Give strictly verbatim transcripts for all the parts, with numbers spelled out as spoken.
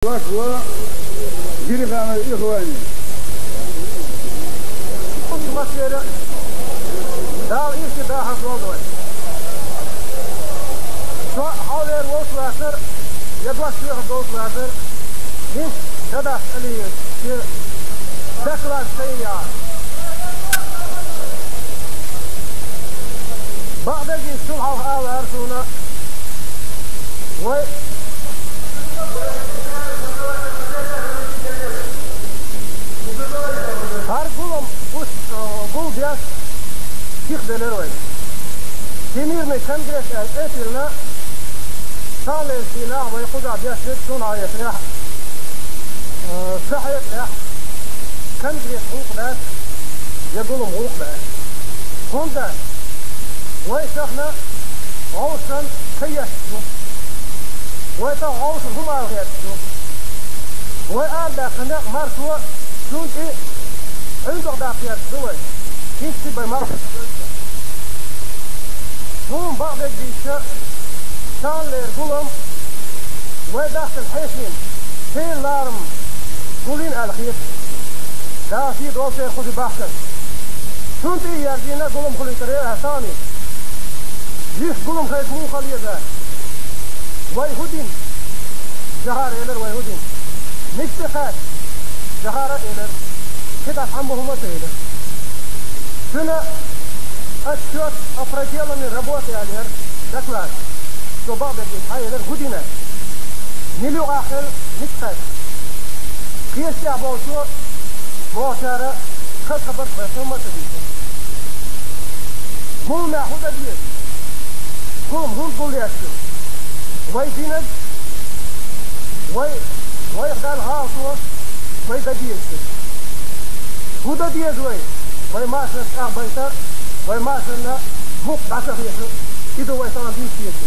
Ваша Дирихана ихвани. Масера, Дала ирсе дахьа долдой. Со хьалвер волчу лазар, я дош вехар долчу лазар, хӀинца дадас Алиев, шен доклад сайна яхьа. Бакъдерг иза цул хьалха алара суна, вай хӀара гулам гулбеш сиха делира вай. Всемирный конгресс аьлла тӀе а тиллина, цхьаллерчу дийнахь вай кхузахь деш дерг цунах а яцарехь, э, сан хьекъалехь, конгресс гӀуллакх дац, я гулам гӀуллакх дац. ХӀунда аьлча вай тахана вовшашна ка еш ду. Вай тахана вовшашна хӀума ала гӀерташ ду. Вай арадаьккхина некъ маршо, цунна тӀе ӀиндагӀ даккха гӀерташ ду вай. ХӀинцца вай маршо ца хилча. Суна бакъдерг дийцича, цхьаллера гулам вай дахкана хьешийн, церан ларам гулйина аьлла хета. Дала шен долчеран кхуза бахкана. Цунна тӀе а яздина гулам хуьлуьйтур яра аьлла сан хета. Иштта гулам хилча муха хила еза? Вай хӀун дина? Джохара элира вай хӀун дина. Мичча хаьттича, Джохара элира, кхидӀа цхьамма хӀума а ца элира. Цуьнан отчёт о проделанной работе аьлла яра доклад. Цо бакъдерг дийцича, хьан элира, хӀун дина? Мила юкъахь хилла, мичча кхаьчна? Кхечу тӀехь болчо, бохучара, кхин а хабар а, кхин а хӀума а ца дийцира. Гуламехь хӀун дан деза? Гулам хӀунда гулъеш ю? Вай динарг, вай, вайх даьлла гӀалато, вай дан деза иза. ХӀун дан деза вай? Вай машинаш чӀагӀбайта, вай машинна мукъ дӀа ца хета, и ду вай тахана дийца деза.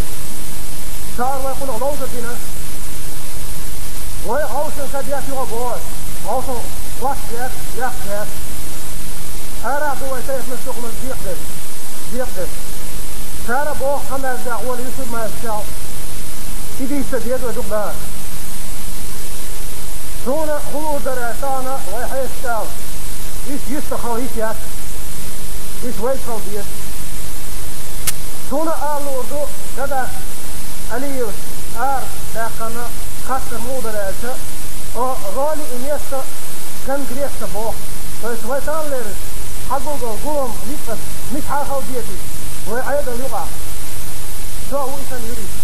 Цара вай кхунах ловзар дина. Вай хьовсанан ка деш юха боху, хьовсанан хӀотта деш, яккха деш. Арахь ду вай тайпанаш дукха маза декъадерг, декъадерг. Цара боху, хьан маьждехь гӀоли юсур маьждехь, и дийца деза вай дукха даха. Суна хӀун луур дара аьлла тахана вай хьешашка ала. Иштта юьстах хала йита яц. Иштта вайца хала деза. Суна ала луур ду, дадас Алиевс ара даьккхина хаттар муха дара аьлча, о роли и место конгресса боху. То есть вай цхьаллераш хьагулгал гулам мичахь хила деза, вай Ӏедал юкъахь. Со а ву и сан юрист.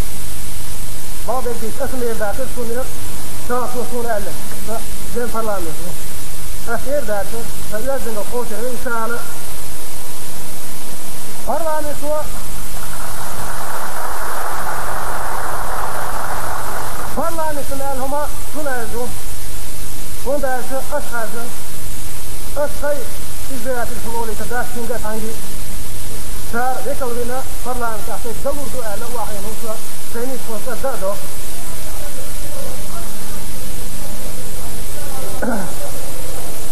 Бакъдерг дийцича, аса эр дацара суна, сан цо суна аьлла, сан член парламента ву. Аса эр дацара, сан оьздангалла кхочур ву и сан. Парламенто, парламентан аьлла хӀума шуна аьлла ду. ХӀунда аьлча аса хаьржина, аса сайн избиратель хьулолийтар дац цуьнга а цхьаьнгге. Цара векал вина парламентехь сайга далур ду аьлла, охьахиъна ву со, сайн нийсхо аса дан а до.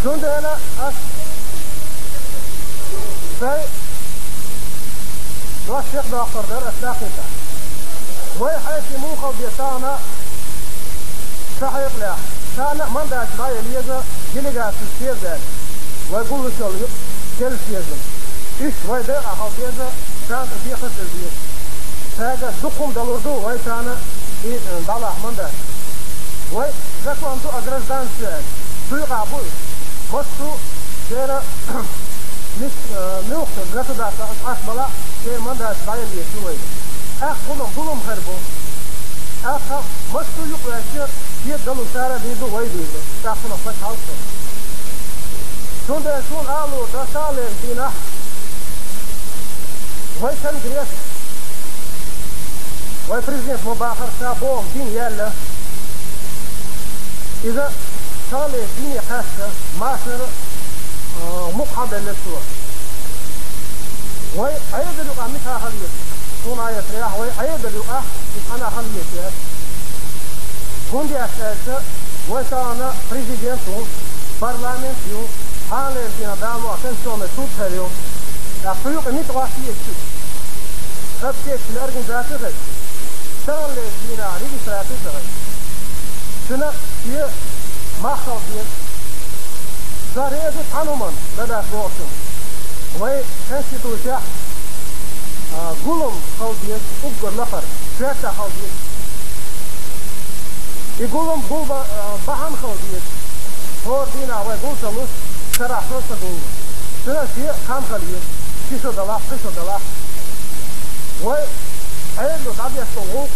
Цундела ас сайн дош чекхдоккхур дара ас даккхийта. Вай хьеший муха хила деза тахана сан хьекъалехь? Царна а мандаташ дӀаяла еза делегацеш тӀера даьлла, вай гуллуш йолу юкъ селлаш еза. Уьш вай декъахь хила деза, царна тӀе дехар а хила деза. Цаьрга дукха хӀума далур ду вай царна и, э, дӀалахь мандат. Вай закон ду о гражданстве аьлла. Цу юкъахь бу и. Массо а церан мис-, э, муьлхха государствах Ӏаш балахь, церан мандаташ дӀаяла еза ду вай. ТӀаккха хӀума гулам хир бу. ТӀаккха массо а юкъаваьлча, шен далуш цара а дийр ду, вай а дийр ду. ТӀаккха хӀума пачхьалкх хир. Цундела суна ала луур ду, цхьаллерчу дийнахь вай конгресс, вай президент ма бахара, ша бохург дина яьлла. Иза цхьаллерчу дийне кхаьчна, машар, а, мукъа хьабелла цо. Вай Ӏедал юкъахь мичахь хила еза? Суна а яцарехь, вай Ӏедал юкъахь иза хьанна хила еза? ХӀунда аьлча, вай тахана президент ву, парламент ю, цхьаллерчу дийнахь Дала мукъ лахь Конституционный суд хир ю. ТӀаккха цу юкъа мича гӀоттаре еза? Общественная организация хир. Цхьаллерчу дийнахь регистрация ца хир. Цуьнан шен мах хила деза. Сан реза цхьана хӀуманна, дадас бохучун. Вай Конституцехь, а, гулам хила деза, уггар лакхара, коьрта хила деза. И гулам гулба-, а, бахьана хила деза. ХӀора дийнахь вай гул ца луш, шарахь со ца гуллуш. Цуьнан шен хан хила еза. Ши шо далахь, кхин шо далахь. Вай Ӏедало дӀадесса гӀуллакх